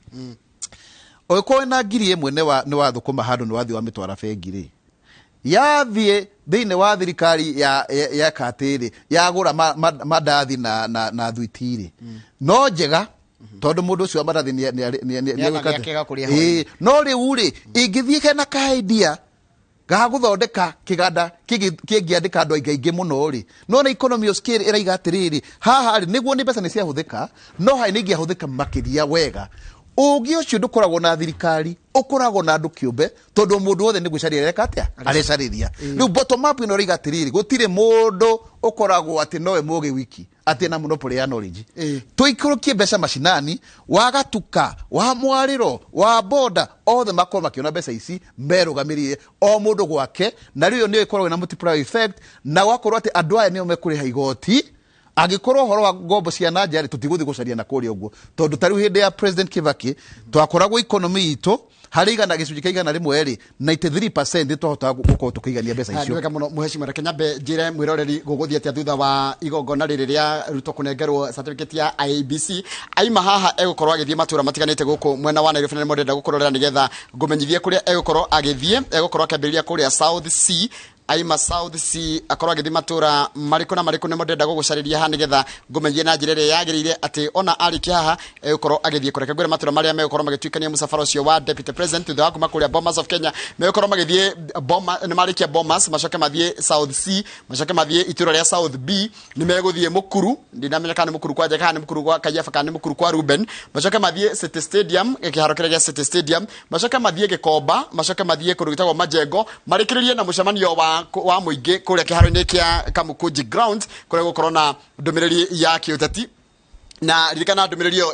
Ũngĩkorwo wĩna 1,000, nĩ wathũkũma handũ, nĩ wathiĩ wamĩtwara bengi rĩ, Yathiĩ thĩinĩ wa thirikari ya katĩ rĩ, yagũra mandathi na thwiti rĩ, no njega tondũ mũndũ ũcio wa mandathi Nĩana nĩegwĩka atĩa? gĩake ga kũrĩa. Ĩĩ, no rĩu rĩ, ingĩthiĩ hena ka idea ga gũthondeka kĩganda kĩngĩandĩka andũ aingĩ aingĩ mũno rĩ, no na economy of scale ĩraiga atĩrĩrĩ, haha rĩ, nĩguo nĩ mbeca nĩ ciahũthĩka, no harĩ nĩ ingĩahũthĩka makĩria wega. Ũgĩ ũcio ndũkoragwo na thirikari, ũkoragwo na andũ kĩũmbe, tondũ mũndũ wothe nĩ gwĩcaria areka atĩa, arecarĩria. Rĩu bottom up ĩno ĩraiga atĩrĩrĩ, gũtirĩ mũndũ ũkoragwo atĩ nowe mũgĩ wiki, atĩ na monopoly ya knowledge. Tũikũrũkie mbeca macinani, wa gatuka, wa mwarĩro, wa boda, othe makorwo makĩona mbeca ici merũgamĩrĩire o mũndũ gwake, na rĩu ĩyo nĩyo ĩkoragwo na multiplier effect, na gwakorwo atĩ andũ aya nĩo mekũrĩha igoti. Angĩkorwo ũhoro wa ngombo cia na nja rĩ, tũtigũthiĩ gũcaria na kũrĩa ũguo, tondũ ta rĩu hĩndĩ ya President Kibaki twakoragwo economy itũ harĩ igana gĩcunjĩ kĩa 100 rĩ, 93% nĩ twahotaga gũkorwo tũkĩigania mbeca icio. Wega mũno mũhecimiwa, reke nyambe njĩre mwĩroreri gũgũthiĩ atĩa thutha wa igongona rĩrĩ rĩa Ruto kũnengerwo certificate ya IEBC. Aima haha egũkorwo agĩthiĩ matũra matiganĩte gũkũ mwena wa Nairobi, na nĩmo ndĩrenda gũkũrorera nĩgetha ngũmenyithie kũrĩa egũkorwo agĩthiĩ. Egũkorwo akĩambĩrĩria kũrĩa South C, aima South C akorwo agĩthiĩ matũra marĩkũ na marĩkũ, nĩmo ndĩrenda gũgũcarĩria haha nĩgetha ngũmenyithie na njĩra ĩrĩa yagĩrĩire atĩ ona arĩkia haha egũkorwo agĩthiĩ kũreke ngwĩre matũra marĩa megũkorwo magĩtuĩkania mũcabara ũcio wa deputy president thutha wa kuma kũrĩa Bomas of Kenya. Megũkorwo magĩthiĩ Boma, nĩ marĩkia Bomas, macoke mathiĩ South C, macoke mathiĩ itũra rĩa South B, nĩ megũthiĩ Mũkuru, ndinamenya kana nĩ Mũkuru kwa Njega kana nĩ Mũkuru kwa Kaiyaba kana nĩ Mũkuru kwa Ruben, macoke mathiĩ City Stadium, kĩharo kĩrĩa gĩa City Stadium, macoke mathiĩ Gĩkomba, macoke mathiĩ kũndũ gwĩtagwo Majengo, marĩkĩrĩrie na mũcemanio wa mũingĩ kũrĩa kĩharo-inĩ kĩa Kamukunji Grounds, kũrĩa gũkorwo na ndũmĩrĩri ya kĩũteti. Na ririkana ndũmĩrĩri ĩyo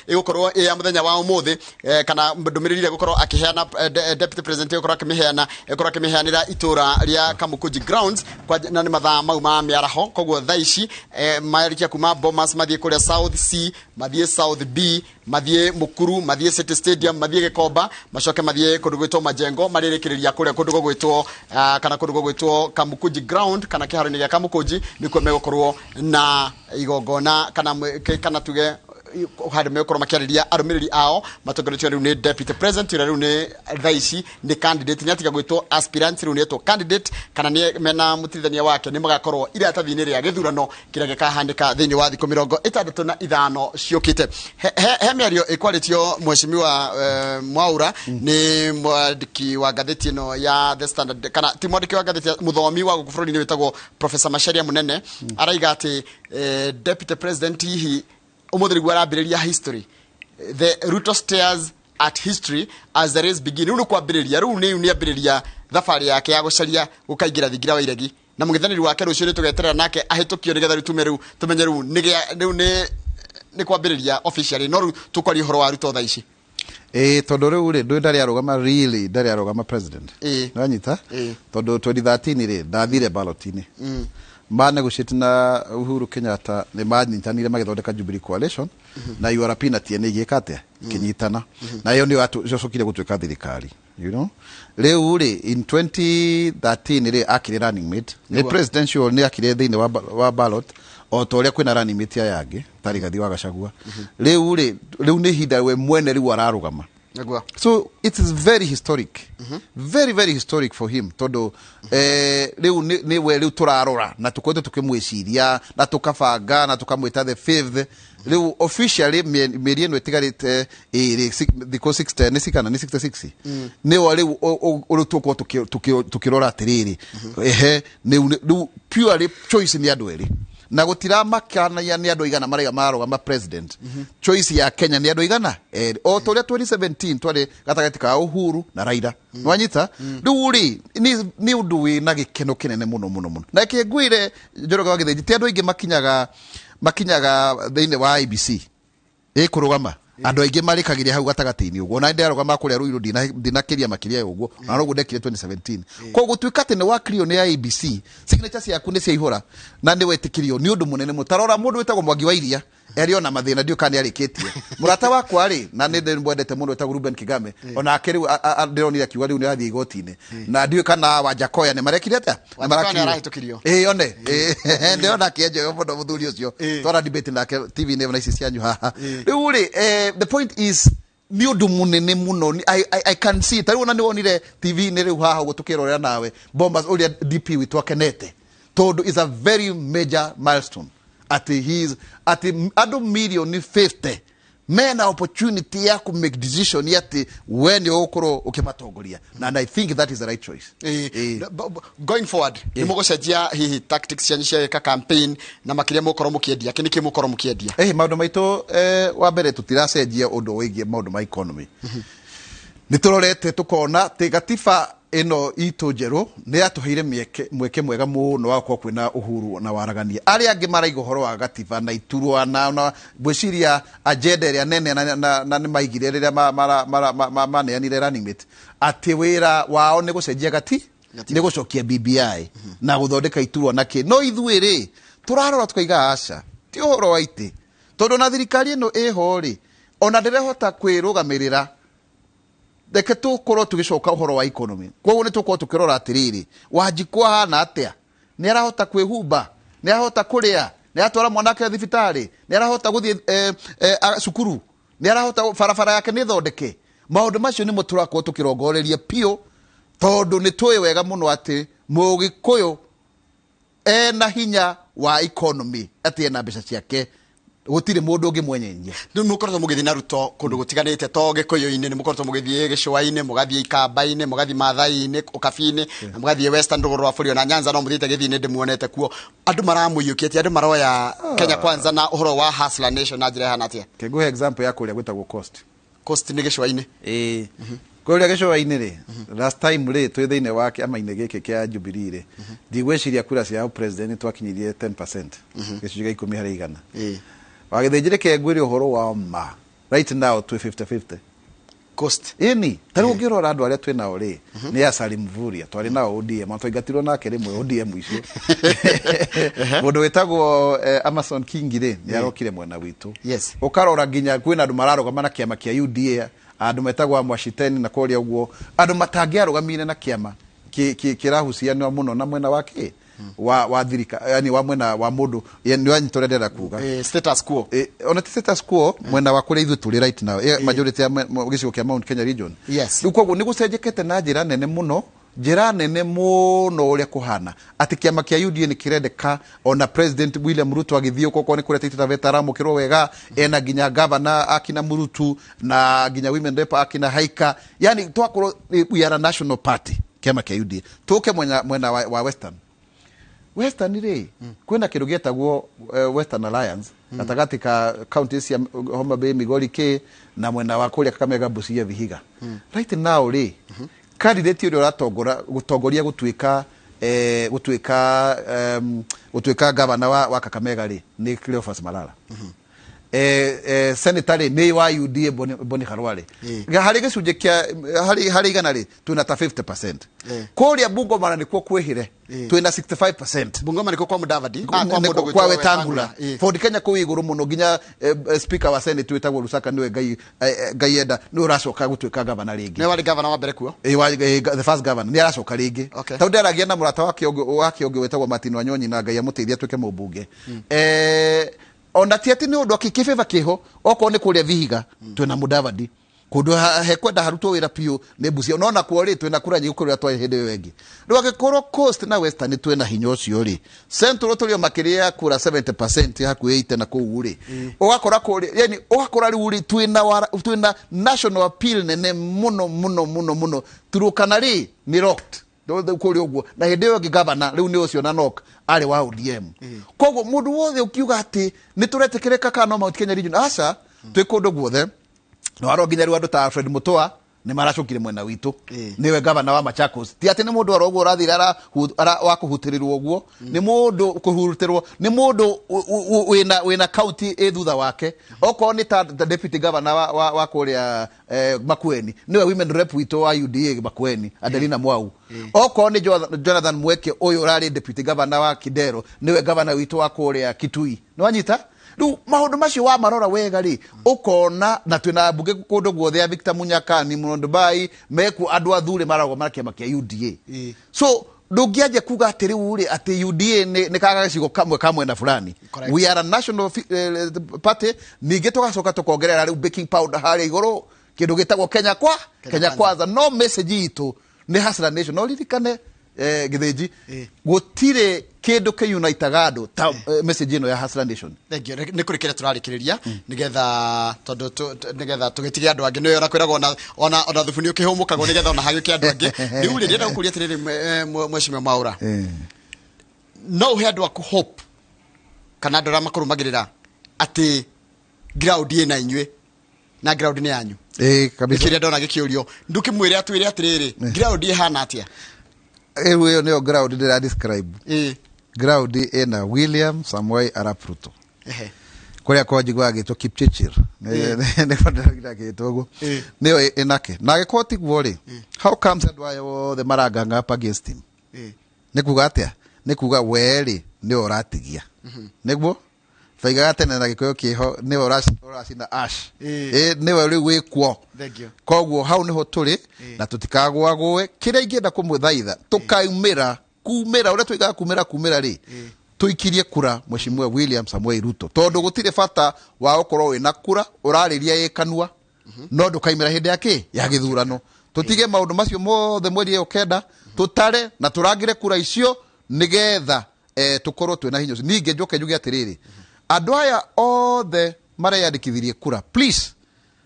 ĩgũkorwo ĩ ya mũthenya wa ũmũthĩ, kana ndũmĩrĩri ĩrĩa ĩgũkorwo akĩheana, deputy president ĩgũkorwo akĩmĩheana, ĩgũkorwo akĩmĩheanĩra itũra rĩa Kamukunji Grounds na nĩ mathaa mau ma mĩaraho. Koguo thaa ici, marĩkia kuma Bomas mathiĩ kũrĩa South C, mathiĩ South B, mathiĩ Mukuru, mathiĩ City Stadium, mathiĩ Gĩkomba, macoke mathiĩ kũndũ gwĩtwo Majengo, marĩrĩkĩrĩria kũrĩa kũndũ gũgwĩtwo, kana kũndũ gũgwĩtwo Kamukunji Ground kana kĩharo-inĩ gĩa Kamukunji, nĩkuo megũkorwo na igongona kana tuge handũ megũkorwo makĩarĩria arũmĩrĩri ao matongoretio rĩu nĩ deputy president, ũrĩa rĩu nĩ thaa ici nĩ candidate, nĩ atiga gwĩtwo aspirant, rĩu nĩ etwo candidate, kana nĩ mena mũtirithania wake nĩ magakorwo iratathi-inĩ rĩa gĩthurano kĩrĩa gĩkahanĩka thĩinĩ wa thikũ 65 ciũkĩte. He mĩario ĩkwarĩtio mheshimiwa Mwaura nĩ mwandĩki wa ngathĩti ĩno ya The Standard, kana ti mwandĩki wa ngathĩti, mũthomi wa gũkũ bũrũri-inĩ wĩtagwo Professor Macharia Mũnene, araiga atĩ deputy president hihi ũmũthĩ nĩguo arambĩrĩria history. The Ruto stares at history as the race begin. Rĩu nĩ kwambĩrĩria, rĩu nĩ ambĩrĩria thabarĩ yake ya gũcaria gũkaingĩra thingira wa iregi, na mũng'ethanĩri wake rũciũ nĩ tũgeterera nake ahĩtũkio nĩgetha rĩu tume rĩu tũmenye rĩu rĩu nĩ kwambĩrĩria officially, no rĩu tũkwaria ũhoro wa Ruto thaa ici. Ĩĩ, tondũ rĩu rĩ, ndũĩ ndarĩ arũgama, really ndarĩ arũgama president. Nĩwanyita? Tondũ 2013 rĩ, ndathire ballot-inĩ, ma negotiate na Uhuru Kenyatta, nĩ manyitanire magĩthondeka Jubilee Coalition na URP na TNA igĩka atĩa, ikĩnyitana, na ĩyo nĩyo yacokire gũtuĩka thirikari. Rĩu rĩ, in 2013 rĩ, akĩrĩ running mate nĩ presidential, nĩ akĩrĩ thĩinĩ wa ballot o ta ũrĩa kwĩna running mate aya angĩ ta Rigathi wa Gachagua. Rĩu rĩ, rĩu nĩ ihinda we mwene rĩu ararũgama. So it is very historic, very very historic for him, tondũ rĩu nĩ we rĩu tũrarora na tũkoretwo tũkĩmwĩciria na tũkabanga na tũkamwĩta the fifth. Rĩu officially mĩeri ĩno ĩtigarĩte ĩrĩ, thikũ 60 nĩ cikana nĩ 66, nĩo rĩu rĩu tũkorwo tũkĩrora atĩrĩrĩ, ehe, rĩu purely choice nĩ andũ erĩ, na gũtiramakanagia nĩ andũ aigana maraiga mararũgama president. Choice ya Kenya nĩ andũ aigana erĩ, o ta ũrĩa 2017 twarĩ gatagatĩ ka Uhuru na Raila. Nĩwanyita? Rĩu rĩ, nĩ ũndũ wĩna gĩkeno kĩnene mũno mũno mũno, na kĩ ngwĩre Njoroge wa Gĩthĩnji, ti andũ aingĩ makinyaga thĩinĩ wa IEBC ĩkũrũgama, andũ aingĩ marĩkagĩria hau gatagatĩ-inĩ ũguo, na ndĩrarũgama kũrĩa Ruiru ndinakĩria makĩria ya ũguo, na noguo ndekire 2017. Koguo gũtuĩka atĩ nĩ wakrio nĩ IEBC, signature ciaku nĩ ciaihũra na nĩ wetĩkĩrio, nĩ ũndũ mũnene mũno. Tarora mũndũ wĩtagwo Mwangi wa Iria, arĩ ona mathĩna, ndiũ kana nĩ arĩkĩtie. Mũrata wakwa rĩ, na nĩ ndĩmwendete mũno, wĩtagwo Ruben Kigame, onake rĩu ndĩronire akiuga rĩu nĩ arathiĩ igoti-inĩ, na ndiũĩ kana Wanjakoya nĩ marekire atĩa. Nĩ Wanjakoya nĩ marakirwo. Arahĩtũkirio. Ĩĩ, one ndĩrona akĩenjoyo mũno mũthuri ũcio, twara debate nake TV-inĩ na ici cianyu haha. Rĩu rĩ, the point is Nĩ ũndũ mũnene mũno. I can see ta rĩu ona nĩ wonire TV-inĩ rĩu haha ũguo tũkĩrorera nawe Bombas ũrĩa DP witũ akenete, tondũ is a very major milestone atĩ he is atĩ andũ mirioni 50 mena opportunity ya ku make decision atĩ we nĩ ũgũkorwo ũkĩmatongoria, and I think that is the right choice. Going forward, nĩ mũgũcenjia hihi tactics cianyu cia gwĩka campaign, na makĩria mũgũkorwo mũkĩendia kĩ? Nĩkĩ mũgũkorwo mũkĩendia? Maũndũ maitũ, wa mbere tũtiracenjia ũndũ wĩgiĩ maũndũ ma economy. Nĩ tũrorete tũkona atĩ gatiba ĩno itũ njerũ nĩ yatũheire mweke mwega mũno wa gũkorwo kwĩna uhuru na waragania. Arĩa angĩ maraiga ũhoro wa gatiba na iturwa na ngwĩciria agenda ĩrĩa nene na nĩ maigire rĩrĩa maneanire running mate atĩ wĩra wao nĩ gũcenjia Gatiba. nĩ gũcokia BBI na gũthondeka iturwa na kĩ. No ithuĩ rĩ, tũrarora tũkaiga aca, ti ũhoro wa itĩ, tondũ na thirikari ĩno ĩho rĩ, ona ndĩrehota kwĩrũgamĩrĩra. Reke tũkorwo tũgĩcoka ũhoro wa economy. Koguo nĩ tũkorwo tũkĩrora atĩrĩrĩ, Wanjikũ ahana atĩa? Nĩ arahota kwĩhumba? Nĩ arahota kũrĩa? Nĩ aratwara mwanake thibitarĩ? Nĩ arahota gũthiĩ cukuru? Nĩ arahota barabara yake nĩ thondeke? Maũndũ macio nĩmo tũrakorwo tũkĩrongoreria biũ, tondũ nĩ tũĩ wega mũno atĩ Mũgĩkũyũ ena hinya wa economy, atĩ ena mbeca ciake, gũtirĩ mũndũ ũngĩmwenyenyia. Rĩu mũkoretwo mũgĩthiĩ na Ruto kũndũ gũtiganĩte, to Gĩkũyũ-inĩ, nĩ mũkoretwo mũgĩthiĩ gĩcũa-inĩ, mũgathiĩ Ikamba-inĩ, mũgathiĩ Maathai-inĩ, Ũkabi-inĩ, na mũgathiĩ Western rũgũrũ rwa bũrũri, ona Nyanza no mũthiĩte gĩthiĩ-inĩ, ndĩmuonete kuo. Andũ maramũiyũkĩtie, andũ maroya Kenya Kwanza na ũhoro wa Hustler Nation na njĩra ĩhana atĩa? Kĩngũhe example ya kũrĩa gwĩtagwo Coast. Coast nĩ gĩcũa-inĩ. Ĩĩ, kũrĩa gĩcũa-inĩ rĩ, last time rĩ, twĩ thĩinĩ wa kĩama-inĩ gĩkĩ kĩa Jubilee rĩ, ndigwĩciria kura cia president twakinyirie 10%, gĩcunjĩ gĩa 10 harĩ igana. Wagĩthĩnjĩre ngwĩre ũhoro wa ma, right now twĩ 50-50. Coast. Ĩni ta rĩu ũngĩrora andũ arĩa twĩ nao rĩ, nĩ Asali Mvurya twarĩ nao ODM, na twaingatirwo nake rĩmwe ODM icio. Mũndũ wĩtagwo Amason King rĩ, nĩ arokire mwena witũ. Ũkarora nginya kwĩna andũ mararũgama na kĩama kĩa UDA, andũ metagwo Mwashiteni na kũrĩa ũguo, andũ matangĩarũgamire na kĩama kĩrahucianio mũno na mwena wa kĩ wa thirika, yani wa mwena wa mũndũ, nĩ wanyita ũrĩa ndĩrenda kuga. Status quo. Ona ti status quo, mwena wa kũrĩa ithuĩ tũrĩ right now, majority ya gĩcigo kĩa Mount Kenya region. Rĩu koguo nĩ gũcenjekete na njĩra nene mũno, njĩra nene mũno ũrĩa kũhana atĩ kĩama kĩa UDA nĩ kĩrendeka. Ona President William Ruto agĩthiĩ okorwo nĩ kũrĩa Taita Taveta aramũkĩrwo wega, ena nginya governor akina Murutu na nginya women rep akina Haika. Yani twakorwo we are a national party, kĩama kĩa UDA. Tũke mwena wa Western rĩ, kwĩna kĩndũ gĩetagwo Western Alliance gatagatĩ ka county cia Homa Bay, Migori k na mwena wa kũrĩa Kakamega, Busia, Vihiga. Right now rĩ, candidate ũrĩa ũratongora gũtongoria gũtuĩka governor wa Kakamega rĩ, nĩ Cleophas Malala. Senator rĩ, nĩ wa UDA, Boni Khalwale. Harĩ gĩcunjĩ kĩa harĩ igana rĩ, twĩna ta 50%. Kũrĩa Bungoma na nĩkuo kwĩhĩre, twĩna 65%. Bungoma nĩkuo kwa Mudavadi? Ah, kwa Nĩ mũndũ kwa gwĩtwo Wetangula. Wetangula. Ford Kenya kũu igũrũ mũno, nginya speaker wa Senate wĩtagwo Lusaka nĩwe Ngai enda nĩwe ũracoka gũtuĩka governor rĩngĩ. Nĩwe warĩ governor wa mbere kuo? The first governor nĩ aracoka rĩngĩ. Tondũ ndaragia na mũrata wake ũngĩ wĩtagwo Martin Wanyonyi, na Ngai amũteithie atuĩke mũmbunge. Ona ti atĩ nĩ ũndũ kĩbĩba kĩho, okorwo nĩ kũrĩa Vihiga twĩna Mudavadi, kũndũ hekwenda harutwo wĩra biũ nĩ Busia, no nakuo rĩ, twĩna kura nyingĩ kũrĩa twarĩ hĩndĩ ĩyo ĩngĩ. Rĩu angĩkorwo Coast na Western twĩna hinya ũcio rĩ, Central tũrĩ o makĩria ya kura 70%, hakuhĩ 80 na kũu rĩ, ũgakora kũrĩa, yani ũgakora rĩu rĩ, twĩna national appeal nene mũno mũno mũno mũno. Turukana rĩ, nĩ locked kũrĩa ũguo, na hĩndĩ ĩyo ĩngĩ governor rĩu nĩ ũcio na Narok arĩ wa ODM. Koguo mũndũ wothe ũkiuga atĩ nĩ tũretĩkĩrĩka kana no Mount Kenya region, aca, twĩ kũndũ guothe. No aro nginya rĩu andũ ta Alfred Mutua nĩ maracokire mwena witũ. Nĩwe governor wa Machakos. Ti atĩ nĩ mũndũ oro ũguo ũrathire wa kũhutĩrĩrwo ũguo, nĩ mũndũ kũhutĩrwo, nĩ mũndũ wĩna county ĩ thutha wake. Okorwo nĩ ta deputy governor wa kũrĩa Makueni, nĩwe women rep witũ wa UDA Makueni, Adelina Mwau. Okorwo nĩ Jonathan Mweke ũyũ ũrarĩ deputy governor wa Kidero, nĩwe governor witũ wa kũrĩa Kitui. Nĩ wanyita? Rĩu maũndũ macio wamarora wega rĩ, ũkona na twĩna mbunge kũndũ guothe ya Victor Munyakani, Murondobai, mekuo andũ athuri maragwo na kĩama kĩa UDA. So ndũngĩanjia kuga atĩ rĩu rĩ, atĩ UDA nĩ kaga gĩcigo kamwe ka mwena fulani. We are a national party. Ningĩ tũgacoka tũkongerera rĩu baking powder harĩa igũrũ. Kindu gitagwo Kenya kwa Kenya Kwanza. Kwanza. No message itu ni Hustler Nation. No ririkane Githinji, Eh. gutire kindu kiyunitaga andu ta message ino ya Hustler Nation. Thank you. Nä kå rä kä rä tå rarä kä rä ria nä getha tondå nä getha tå gä tige andå angä nä ona kwä ragwo ona thubu nä å kä hå må kagwo nä getha ona hagä ke andå angä. Rä u rä ndĩrenda gå kå ria atä rä rä, mheshimiwa Mwaura, no å he andå aku hope kana andå arĩa makå rå magä rä ra atä ground ä na inyuä na ground nä yanyu? Eh, kabisa. Nä kä rä a ndona gä kä å rio ndå kä mwä re atwä re atä rä rä ground ä hana atä a? Rĩu ĩyo nĩyo ground ndĩra describe. Ä. Ground ĩna William Samoei Arap Ruto. Ehe. Kũrĩa kwa njiguaga agĩtwo Kipchirchir, nĩguo ndĩragira agĩtwo ũguo. Nĩyo ĩnake na angĩkorwo tiguo rĩ, how comes andũ aya othe maranganga up against him? Nĩ kuga atĩa? Nĩ kuga we rĩ nĩwe ũratigia, nĩguo twaigaga tene na gĩkũyũ kĩho, nĩwe ũracina ash. Nĩwe rĩu wĩkuo. Thank you. Koguo hau nĩho tũrĩ na tũtikagũagũe. Kĩrĩa ingĩenda kũmũthaitha, tũkaumĩra kumĩra ũrĩa tuigaga kumĩra kumĩra rĩ, tũikirie kura Mheshimiwa William Samoei Ruto, tondũ gũtirĩ bata wa gũkorwo wĩna kura ũrarĩria ĩ kanua no ndũkaimĩra hĩndĩ ya kĩ ya gĩthurano. Tũtige maũndũ macio mothe mweri ĩyo kenda, tũtare na tũrangĩre kura icio nĩgetha tũkorwo twĩna hinya ũcio. Ningĩ njoke njuge atĩrĩrĩ, andũ aya othe mareyandĩkithirie kura, please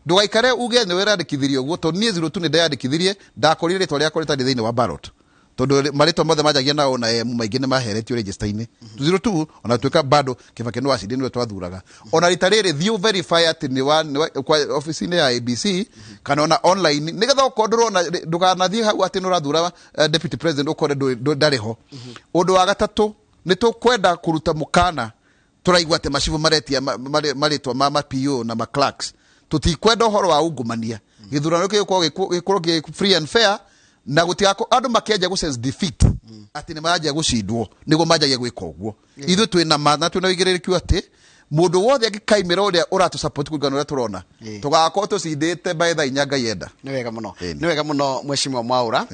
ndũgaikare uge nĩ werandĩkithirie ũguo, tondũ niĩ 02 nĩ ndeyandĩkithirie, ndakorire rĩtwa rĩakwa rĩtarĩ thĩinĩ wa ballot, tondũ marĩtwa mothe manjagia na O na M maingĩ nĩ maheretio register-inĩ 02. Ona tuĩka bado Kibaki nĩ wacindire, nĩwe twathuraga. Ona rita rĩrĩ thiĩ verify atĩ nĩ wa kwa ofici-inĩ ya ABC kana ona online, nĩgetha okorwo ndũrona ndũkanathiĩ hau atĩ nĩ ũrathura deputy president ũkore ndarĩ ho. Ũndũ wa gatatũ, nĩ tũkwenda kũruta mũkana. Tũraigua atĩ macibũ maretia marĩtwa ma PO na ma clerks. Tũtikwenda ũhoro wa ungumania. Gĩthurano gĩgũkorwo gĩkorwo gĩ free and fair, na gũtigako andũ makĩanjia gũ sense defeat atĩ nĩ maranjia gũcindwo nĩguo manjagia gwĩka ũguo. Ithuĩ twĩna ma na twĩna ũigĩrĩrĩki atĩ mũndũ wothe angĩkaimĩra ũrĩa ũratũ support kũringana na ũrĩa tũrona, tũgakorwo tũcindĩte by thaa inya Ngai enda. Nä wega må no. Ĩni. Nä wega må no, mheshimiwa Mwaura.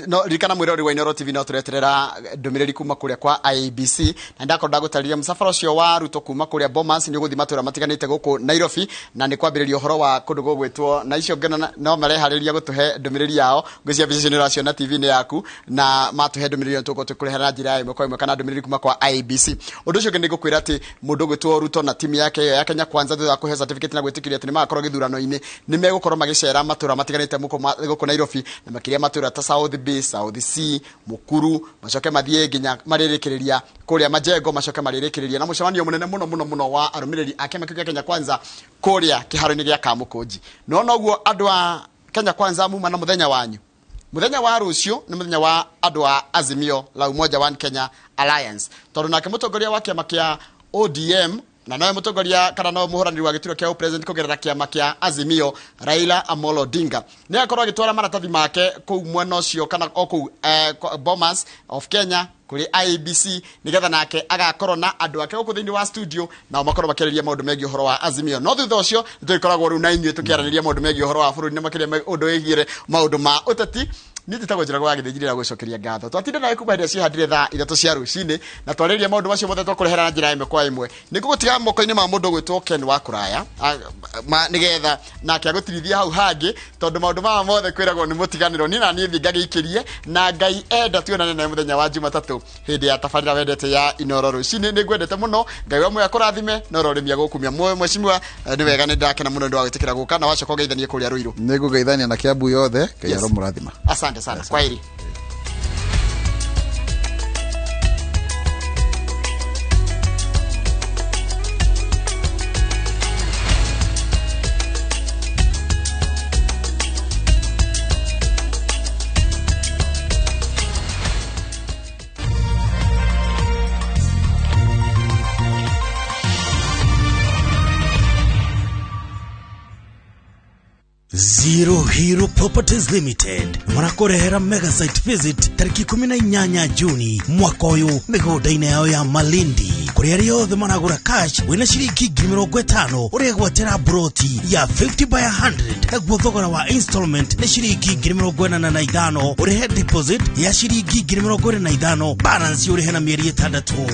No ririkana mwä rori wa Inooro TV no tũreterera ndũmĩrĩri kuma kũrĩa kwa IEBC, na ndakorwo ndagũtarĩria mũcabara ũcio wa Ruto kuma kũrĩa Bomas nĩ ũgũthiĩ matũra matiganĩte gũkũ Nairobi, na nĩ kwambĩrĩria ũhoro wa kũndũ gũgwĩtwo na icio ngena no mareharĩria gũtũhe ndũmĩrĩri yao. Ngwĩciria mbica icio nĩ ũraciona TV-inĩ yaku, na matũhe ndũmĩrĩri ĩyo tũgũkorwo tũkũrehera na njĩra ya ĩmwe kwa ĩmwe kana ndũmĩrĩri kuma kwa IEBC. Ũndũ ũcio ũngĩ nĩ ngũkwĩra atĩ mũndũ ũgwĩtwo Ruto na timu yake ĩyo ya Kenya Kwanza, thutha wa kũheo certificate na gwĩtĩkĩrio atĩ nĩ magakorwo gĩthurano-inĩ, nĩ megũkorwo magĩcera matũra matiganĩte gũkũ Nairobi, na makĩria matũra ta South B, South C, Mukuru, macoke mathiĩ nginya marĩrĩkĩrĩria kũrĩa Majengo, macoke marĩrĩkĩrĩria na mũcemanio mũnene mũno mũno mũno wa arũmĩrĩri a kĩama kĩu kĩa Kenya Kwanza kũrĩa kĩharo-inĩ gĩa Kamũkũnji. No noguo andũ a Kenya Kwanza muma na mũthenya wanyu. Muthenya wa rũciũ nĩ mũthenya wa andũ a Azimio la Umoja One Kenya Alliance, tondũ nake mũtongoria wa kĩama kĩa ODM na nowe mũtongoria kana nowe mũhũranĩri wa gĩturwa kĩa president kũgerera kĩama kĩa Azimio, Raila Amolo Odinga, nĩ akorwo agĩtwara maratathi make kũu mwena ũcio kana o kũu Bomas of Kenya kũrĩ IEBC, nĩgetha nake agakorwo na andũ ake gũkũ thĩinĩ wa studio, nao makorwo makĩarĩria maũndũ megiĩ ũhoro wa Azimio. No thutha ũcio nĩtũgĩkoragwo rĩu na inyuĩ tũkĩaranĩria maũndũ megiĩ ũhoro wa bũrũri na makĩria ũndũ wĩgiĩ maũndũ ma ũteti. Niĩ njĩtagwo Njĩrago wa Gĩthĩnji, rĩrĩa gũcokeria ngatho twatinda nawe kuma hĩndĩ ĩrĩa ciĩhandire thaa 3 cia rũcinĩ, na twarĩrĩria maũndũ macio mothe twakũrehera na njĩra ĩmwe kwa ĩmwe. Nĩ ngũgũtiga moko-inĩ ma mũndũ ũgwĩtwo Ken wa kũraya nĩgetha nake agũtirithia hau hangĩ, tondũ maũndũ maya mothe kwĩragwo nĩ mũtiganĩro. Niĩ na niĩ thiĩ ngagĩikĩrie, na Ngai enda tuonane nawe mũthenya wa Jumatatũ hĩndĩ ya tabarĩra wendete ya Inooro rũcinĩ. Nĩ ngwendete mũno, Ngai wa muoyo akũrathime na ũrorĩmia gũkumia muoyo. Mheshimiwa, nĩ wega, nĩ ndakena mũno nĩ ũndũ wa gwĩtĩkĩra gũka, na wacoka ũgeithanie kũrĩa Ruiru. Nĩ ngũgeithania na Kiambu yothe. Ngai Yes. aromũrathima. Asante sana, kwaheri. Zero Hero Properties Limited marakurehera mega site visit tariki 18 Juni mwaka ũyũ mĩgũnda-inĩ yao ya Malindi, kũrĩa arĩa othe maragũra cash wĩna ciringi 50,000 ũregwatĩra broti ya 50 by 100, naguo thogora wa installment nĩ ciringi 85,000, ũrĩhe deposit ya ciringi 25,000, balance ũrĩhe na mĩeri 6.